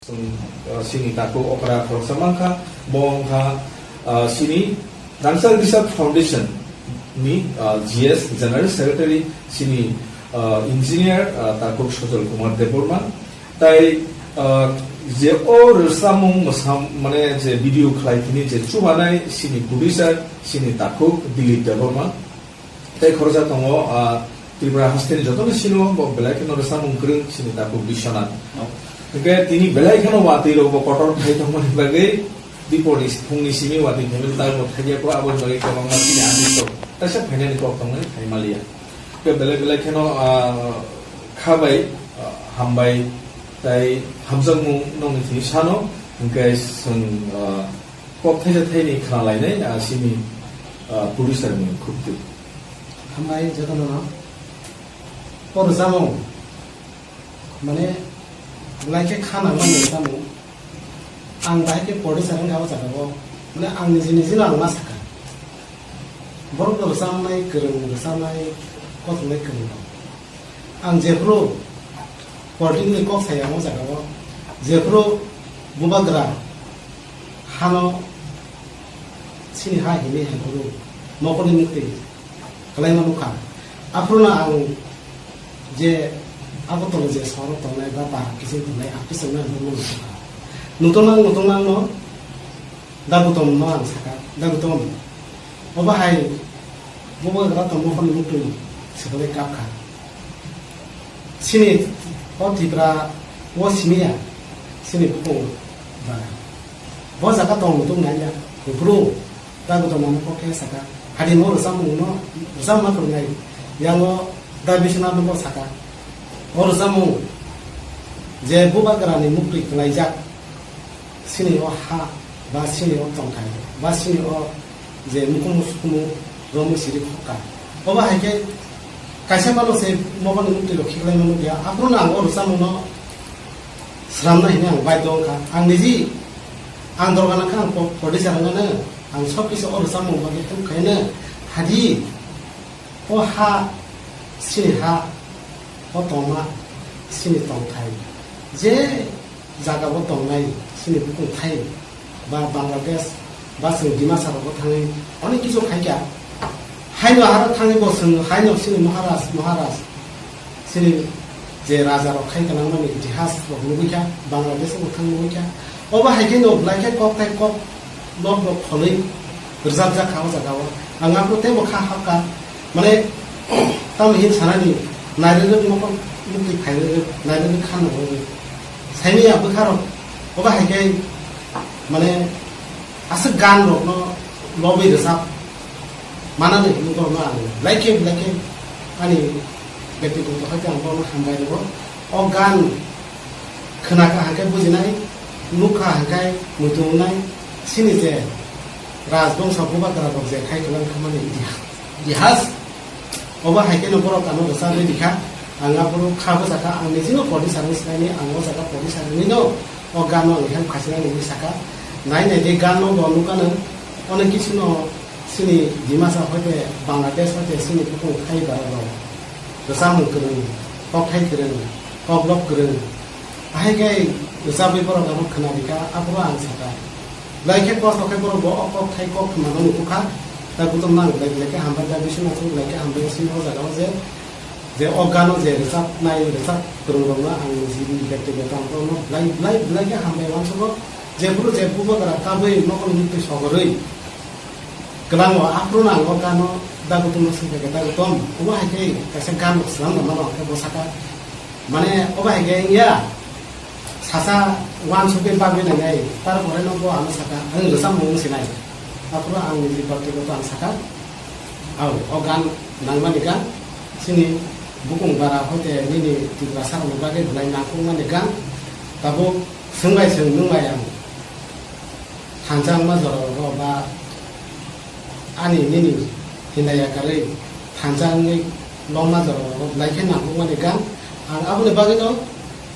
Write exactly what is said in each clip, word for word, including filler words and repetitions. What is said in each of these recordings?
Chwng, uh, chini takhuk okra khoroksa mankha, bo wngkha, uh, chini Rangchak Research Foundation ni, uh, G S General Secretary, chini, uh, engineer, uh, takhuk Sojol Kumar Debbarma. Tai, uh, je o rwchapmung mwsam-, mane je video khlai phini je chubanai chini producer, chini takhuk Dilip Debbarma. Tei khoroksa tongo, ah, Tripura hasteni jotono sino, bo belai kheno rwchapmung kwrwng chini takhuk Biswanath. Oh. Hwnkhe tini belai kheno watwi rokbo kotor khai tongmani bagwi dipori phungni simi watwi phaimani tei bo thaiya kho, aboni bagwi kwbangma chini artist rok kaisa phainani kok tongmani phai maliya. Hwnkhe belai belai kheno, ah, kha bai, ah, hambai tei hamjakmung nongni thini sano, hwnkhe chwng, ah, Kok thaisa thaini khna lainai, ah, chini, ah, producer ni khuk twi. Hambai jotono no. O rwchapmung, mane, belai khe kha nangmani rwchapmung. Ang bahai khe producer wngkha o jaga o. Mane, ang niji niji no ang ma sakha. Borok no rwchapnai kwrwng, rwchapnai kothomnai kwrwng rok. Ang jephuru politics ni kok saya o jaga o, jephuru bubagra hano chini ha hini hai phuru mokolni mukti kwlaima nukha. Aphuru no ang je Agartala je sohor tongnai ba Bahar kiching tongnai, ang kiching nai nukha. Nutunglang, nutunglang no Dagutom no ang sakha, Dagutom. Obo hai bubagra tongmo phano muktwi swkagwi kapkha. Chini o Tripura o simiya, chini bukung bara. Bo jaga tong mutung nanya, bro, Dagutom ano kok khe sakha. Hadi mo rwchapmung no, rwchapma kwrwngnai. Yango da bisina no bo sakha. O rwchapmung je bubagra ni muktwi kwlaijak. Chini o ha, ba chini o tongthai, ba chini o je mukumu sukumu romwi siri khokha. Obo hai khe kaisa mano se mokol ni muktwi rok khiklai mano ya, aphuru no ang o rwchapmung no sramna hini ang baidho wngkha. Ang niji ang dorga nangkha ang po-, producer wngmano, ang sob kisa o rwchapmung bagwi help khaino, hadi o ha, chini ha, o tongma, chini tongthai. Je jaga bo tongnai chini bukung thai ba Bangladesh ba chwng Dimasa rogo thangwi onek kisu khaikha. Haino aro thangwi bo chwng haino chini Maharaj, Maharaj chini je raja rok khai kanang mani itihas rok nugwi kha, Bangladesh bo thang nugwi kha. Obo hai khe no belai khe kok thai kok nok rok kholwi rwjapjak kha o jaga o. Ang aphuru teibo kha hapkha. Mane, tamo hin sanani, nairwrwk mokol mukti phairwrwk, nairwrwk kha nangwi. Saimanya bwkha rok, obo hai khe, mane, aswk gan rok no lobwi rwchap manani hinwi borok no ang belai khe, belai khe ani bektigoto hai khe ang borok no hambai rwo. O gan khwnakha hwnkhe bujinai, nukha hwnkhe muitu wngnai, chini je rajbongso bubagra rok je khai kwlang khamani itihas, itihas. Obo hai kheno borok ano rwchapwi rikha, ang aphuru kha bwsakha, ang nijino producer wngwi swkangni, ang o jaga producer wngwi no o gano ang help khasinani hinwi sakha. Nai nai de gano bo nukha nang, onek kisu no chini Dimasa hoite Bangladesh hoite chini bukung khai bara rok rwchapmung kwrwng, kokthai kwrwng, koklop kwrwng. Ahai khe rwchapwi borok ano khwna rikha, aphuru ang sakha. Belai khe kosto khe borok bo o kokthai kok khwnano nukukha. Dagutom no ang belai belai khe hambai, da bising aswk belai khe hambai sini o jaga o je, je o gano je rwchapnai, rwchap kwrwng rokno ang niji bektigoto ang borokno belai, belai, belai khe hambai uansukgo. Jephuru je bubagra kabui nokol mukti sogorwi kwlango, aphuru no ang o gano Dagutom no swngkha khe, Dagutom, omo hai khe kaisa gan rok swnam rwmano, hwnkhe bo sakha, mane, obo hai khe wngya, sasa uansukgwi bagwi nainai, tarpore no bo ano sakha, ang rwchapmung wng sinai. Aphuru ang niji bektigoto ang sakha, au, o gan nangmani gan, chini bukung bara hoite nini Tiprasa rokni bagwi belai nangkukmani gan, tabuk swngbai swng nungbai ang thansa wngma jora rogo ba ani nini hinda yakarwi thansa wngwi longma jora rogo belai khe nangkukmani gan. Ang aboni bagwino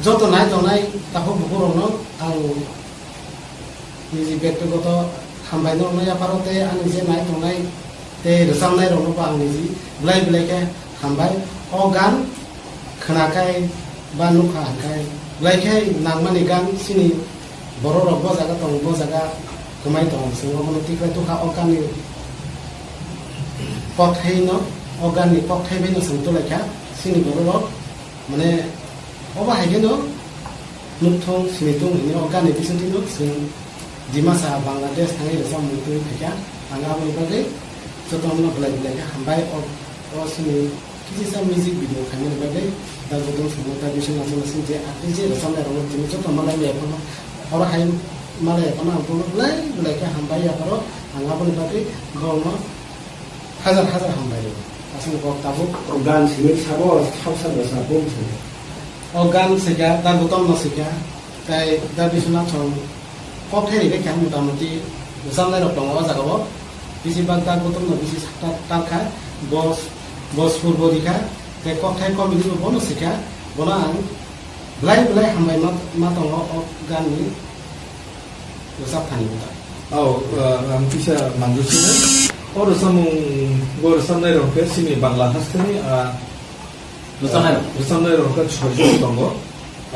joto nai tongnai takhuk bukhuk rokno ang niji bektigoto hambai no wngna yapharo tei ani je nai tongnai tei rwchapnai rokno bo ang niji belai belai khe hambai. O gan khwnakhai ba nukha hwnkhe Belai khe nangmani gan chini borok rok bo jaga tong, bo jaga kwmai tong, chwng obono tikhlai tukha o gan ni kokthai no, o gan ni kokthai bai no chwng tulaikha chini borok rok, mane obo hai khe no nukthung sinitung hwnwi o gan ni bisingtwi no chwng Dimasa, Bangladesh thangwi rwchapmung twi phaikha. Ang aboni bagwi jotono belai belai khe hambai. O, o sini kisa music video khaimani bagwi Dal Gautam Sangma, Dal Biswanath Sangma sini je artist je rwchapnai rokno tini joto malai ya phano, oro hai malai ya phano ang bono belai belai khe hambai ya pharo. Ang aboni bagwi borokno hajar hajar hambai rw. Aswk kok tabuk. O gan simi sabo, thausa bwsa bum sini. O gan sika, Dal Gautam no sika, tei Dal Biswanath song kokthai ri kha motamuti rwchapnai rok tongo o jaga o. Bisi bak Dal Gautam no bisi sakta tal kha, bos, bos purbo ri kha, tei kokthai comedy bo bono sika, bono ang belai belai hambai ma, ma tongo o gan ni. Rwchap thani wngkha. Oh, uh, ang kisa manju sina. O rwchapmung, bo rwchapnai rok khe chini Bangla hasteni, ah, rwchapnai rok, rwchapnai rok khe soi jon tongo.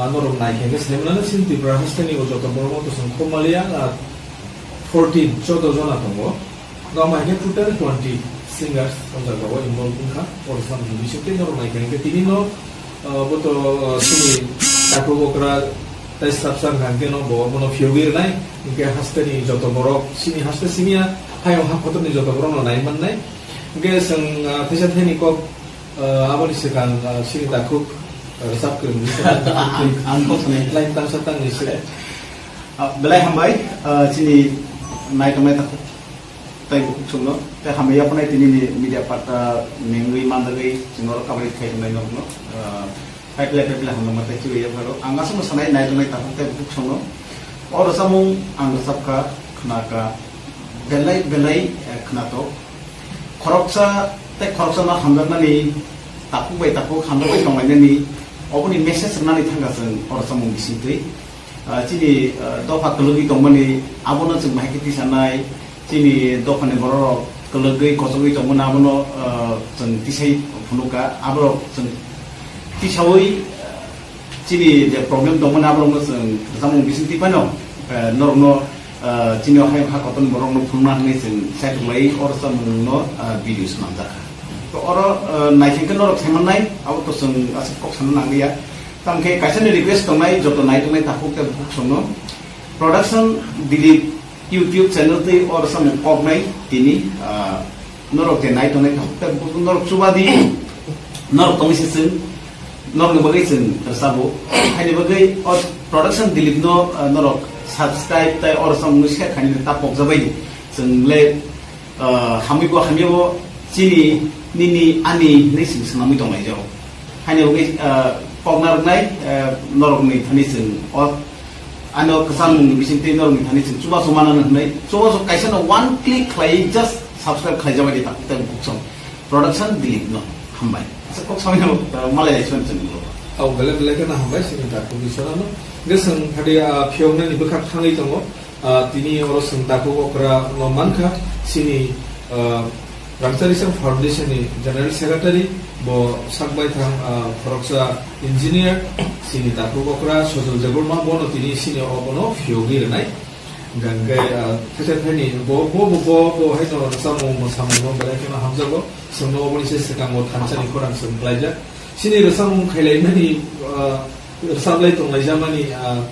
Ah, norok nai khe khe sai mano chini Tripura hasteni o joto borok no to chwng khum maliya, ah, fourteen, chordo jona tongo. Norok hai khe total twenty singers o jaga o involve wngkha. O rwchapmung ni bisingtwi norok nai khe tini no, uh, bo to, uh, chini takhuk okra tei slapsa wngkha, hwnkhe no bo bono phiyogwi rwnai. Hwnkhe hasteni joto borok, chini haste simi ya, hayung ha kotorni joto borok no nai mannai. Hwnkhe chwng, uh, teisa thani kok, uh, aboni swkang, uh, chini takhuk, uh, rwchap kwrwngni swkang ang, ang kok sanai. Line tangsa tangni se. Ah, belai hambai, ah, chini nai tongnai takhuk. Tai bukhuk chwngno, tai hamya phano tini ni media patta mengwi mandagwi chwngno kabri khai tongnai norokno, ah, pipeline pipeline hamjakma tai chibai yapharo. Ang aswkno sanai nai tongnai takhuk tai bukhuk chwngno. O rwchapmung ang rwchapkha, khnakha, belai belai, eh, khnatok. Khoroksa tei khoroksa no hamjaknani, takhuk bai takhuk hamjakbai tonglainani, oboni message rwnani thangkha chwng o rwchapmung bisingtwi. Ah, chini, ah, dopha kwlwgwi tongmani, abono chwng bahai khe tisanai, chini dophani bororok kwlwgwi kochogwi tongmani, abono, ah, chwng tisai phunukha, aborok chwng tisaui, ah, chini je problem tongmani, aborokno chwng rwchapmung bisingtwi phano, ah, norokno, ah, chini o hayung ha kotorni borokno phunukna hwnwi chwng saitok lai o rwchapmungno, ah, video swnamjakha. To oro, ah, naisingkhe norok saimannai, abo to chwng aswk kok sana nangliya. Tamo khe kaisa ni request tongnai, joto nai tongnai takhuk tei bukhuk songno. Production Dilip YouTube channel tei o rwchapmung koknai tini, ah, norok je nai tongnai takhuk tei bukhuk norok chubadi, norok tongwi se chwng, norokni bagwi chwng rwchabo. Haini bagwi o Production Dilip no, ah, norok subscribe tei o rwchapmung share khainani ta pokjabaidi. Chwng le ah, hamwi bo hamya bo chini, nini, ani hinwi chwng swnamwi tonglaijao. Haino hwnkhe, ah, kokna rwknai, ah, norokni thani chwng o, ano kwchangmungni bisingtwi norokni thani chwng chubachu manano hwnwi, chubachu kaisano one click khlaiwi just subscribe khlaijakbaidi takhuk tei bukhuk song. Production Dilip no hambai. Asa kok samino, ah, malai lai chwng chwng lo. Au belai belai kheno hambai chini takhuk Iswarano. Hwnkhe chwng phadi, ah, phiyoknani bwkhak thangwi tongo. Ah, tini oro chwng takhuk okra no mankha, chini, ah, Rangchari Song Foundation ni General Secretary, bo sakbai thang, ah, khoroksa engineer, chini takhuk okra Sojol Debbarma, bono tini chini obono phiyogwi rwnai. Hwnkhe, ah, khaisa thani bo, bo, bo, bo, bo haino rwchapmung, mwsamung no belai kheno hamjago. Chwngno oboni se swkango thansa ni khorang chwng klaijak. Chini rwchapmung khailaimani, ah, rwchaplai tonglaijamani, ah,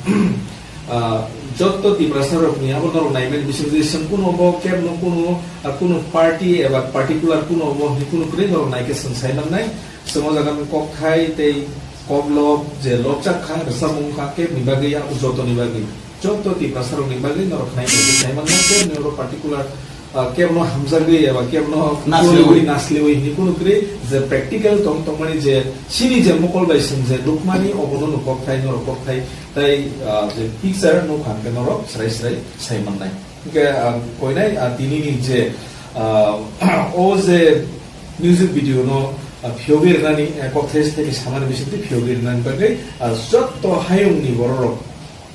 ah, jotto Tiprasa rokni abo norok naimani bising je chwng kuno bo kebno kuno, ah, kuno party eba particular kuno bo hwnwi kuno kwrwi norok naikhe chwng sai mannai. Chwng o jaga kokthai tei koklob je lobjak kha, rwchapmung kha kebni bagwi abo jotoni bagwi. Jotto Tiprasa rokni bagwi norok khnai bai khe sai mannai, kebni oro particular, ah, kebno hamjagwi eba kebno nasliwi. Nasliwi, nasliwi hinwi kunu kwrwi je practical tong tongmani je chini je mokol bai chwng je nukmani obono no kokthai norok kokthai tai, ah, je picture nukha hwnkhe norok srai srai sai mannai. Hwnkhe ang koinai, ah, tinini je, ah, o je music video no, ah, phiyogwi rwnani, eh, kokthai se theke samani bisingtwi phiyogwi rwnani bagwi, ah, jotto hayungni bororok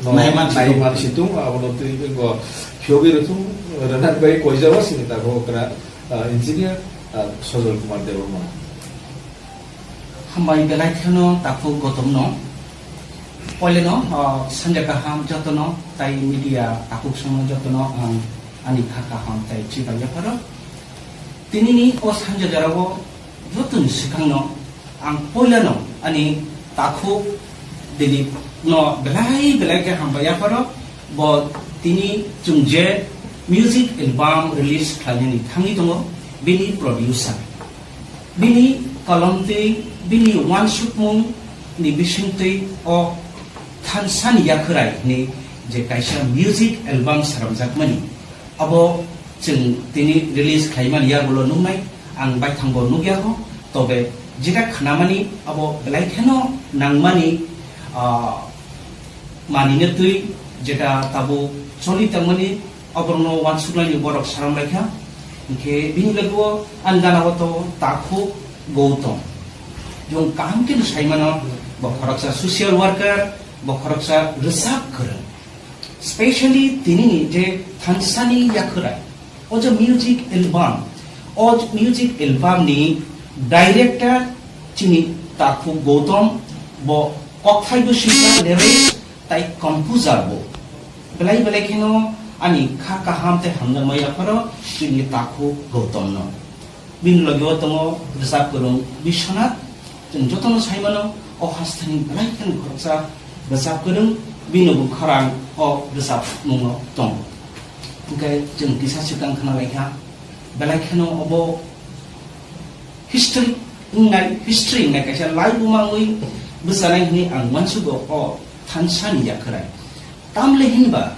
no naiman situng. Naiman situng, abono twi bo phiyogwi rwthung, rwna bai koijao sini takhuk okra, ah, engineer, ah, Sojol Kumar Debbarma. Hambai belai kheno takhuk Gotom no. Poileno, o, sanja kaham jotono, tai media takhuk songno jotono ang ani kha kaham tai chibai yapharo. Tinini o sanja jorao jotoni swkangno ang poilano ani takhuk Dilip no belai belai khe hambai yapharo. Bo tini chwng je music album release khlainani thangwi tongo, bini producer. Bini kolomtwi, bini uansukmung ni bisingtwi o Thansani Yakhwrai hwnwi je kaisa music album swnamjakmani, abo chwng tini release khlaimani yagulo nuknai, ang baithangbo nukyago, tobe jeta khnamani abo belai kheno nangmani, ah, manina twi jeta tabuk choli tongmani, oborno uansuknaini borok saram laikha. Hinkhe bini logo ang gana o tongo Takhuk Gautam. Jong kaham khe saimano, bo khoroksa social worker, bo khoroksa rwchap kwrwng. Specially tinini je Thansani Yakhwrai, o je music album, o music album ni director chini Takhuk Gautam, bo kokthai bo swijak, lyrics tai composer bo. Belai belai kheno ani kha kaham tei hamjakma yapharo chini Takhuk Gautam no. Bini logi o tongo rwchap kwrwng Biswanath. Chwng jotono saimano o hasteni belai kheno khoroksa rwchap kwrwng, bini bo khorang o rwchapmung no tongo. Hinkhe chwng kisa swkang khna laikha, belai kheno obo history wngnai, history wngnai kaisa laibuma wngwi bwchanai hwnwi ang uansugo o Thansani Yakhwrai. Tamle hinba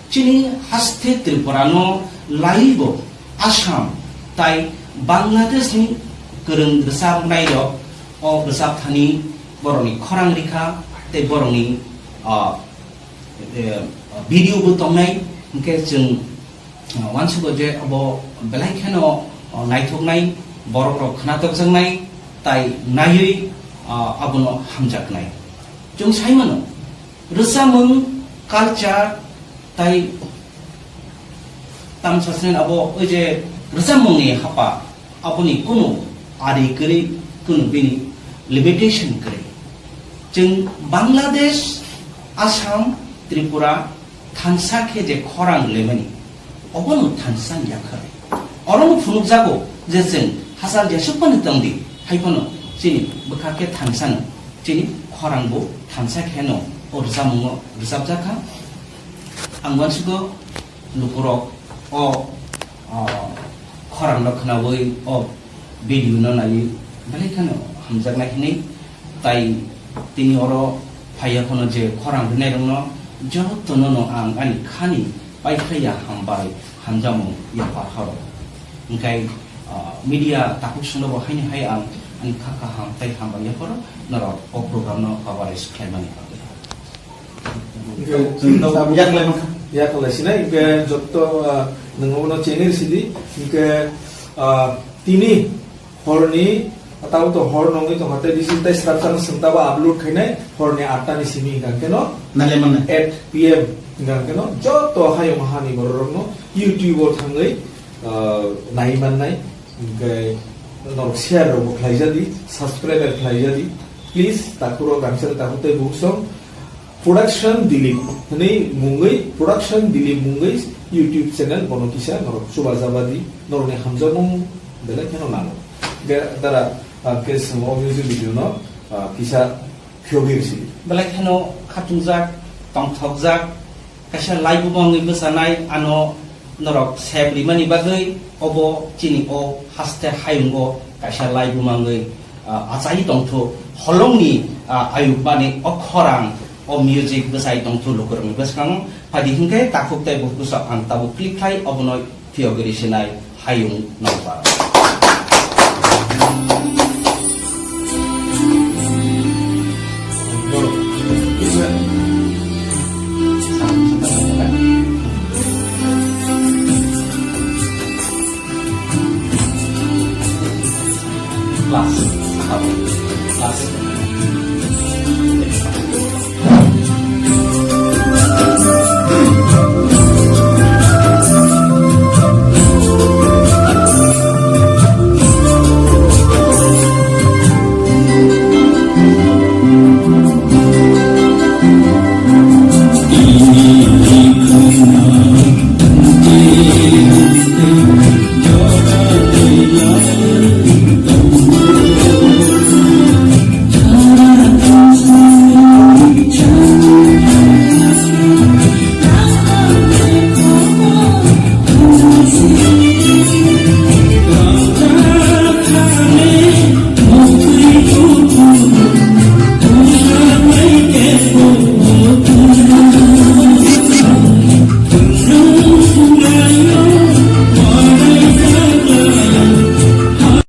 chini haste Tripura no laibo Assam tai Bangladesh ni kwrwng rwchapnai rok o rwchap thani borokni khorang rikha tei borokni, ah, eh, video bo tongnai, hinkhe chwng, ah, uansugo je abo belai kheno, ah, naithoknai, borok rok khnathokjaknai, tai naiwi, ah, abono hamjaknai. Chwng saimano, rwchapmung, culture, tai tamsasnen abo oi je rwchapmungni hapa, aboni kunu ari kwrwi, kunu bini limitation kwrwi. Chwng Bangladesh, Assam, Tripura thansa khe je khorang lemani, obono Thansani Yakhwrai. Orono phunukjago je chwng hachal jesukmani tongdi, hai phano chini bwkha khe thansano, chini khorang bo thansa kheno o rwchapmungo rwchapjakha. Ang uansugo lukurok o, o, khorangno khnaui, o video no naiwi belai kheno hamjaknai hwnwi. Tai tini oro phaiya phano je khorang rwnairokno jotono no ang ani khani paikhlaiya hambai hamjakmung yapharhoro. Hinkhe, ah, media takhuk songno bo haini hai ang ani kha kaham tai hambai yapharo norok o program no coverage khlaimani bagwi. Hinkhe, yaklai mankha. Yaklai sinai, hinkhe jotto, ah, nwng obono channel sidi, hinkhe, ah, tini horni, tabo to hor nongwi tongkha, tei bisi tei srapsano swngtaba upload khainai horni atta ni simi hingkha keno Nailaimannai. Eight P M hingkha keno joto hayung hani bororokno YouTube o thangwi, ah, nai mannai, hinkhe norok share rokbo khlaijadi, subscribe khlaijadi, please, takhuro gangsa takhuk tei buksong, Production Dilip hwnwi mungwi, Production Dilip mungwi YouTube channel bono kisa norok chubajabadi, norokni hamjakmung belai kheno nango. Ge-, dara, ah, ke swngo music video no, ah, kisa phiyogwi rwsidi. Belai kheno khatungjak, tongthokjak, kaisa laibuma wngwi bwchanai ano norok sep rimani bagwi obo chini o haste hayungo kaisa laibuma wngwi, ah, achai tongthu holongni, ah, ayukmani o khorang o music bwchai tongthu lukurokni bwskango. Phaidi hinkhe takhuk tei bukhuk ang tabuk click khai obono phiyogwi risinai hayung nokbar.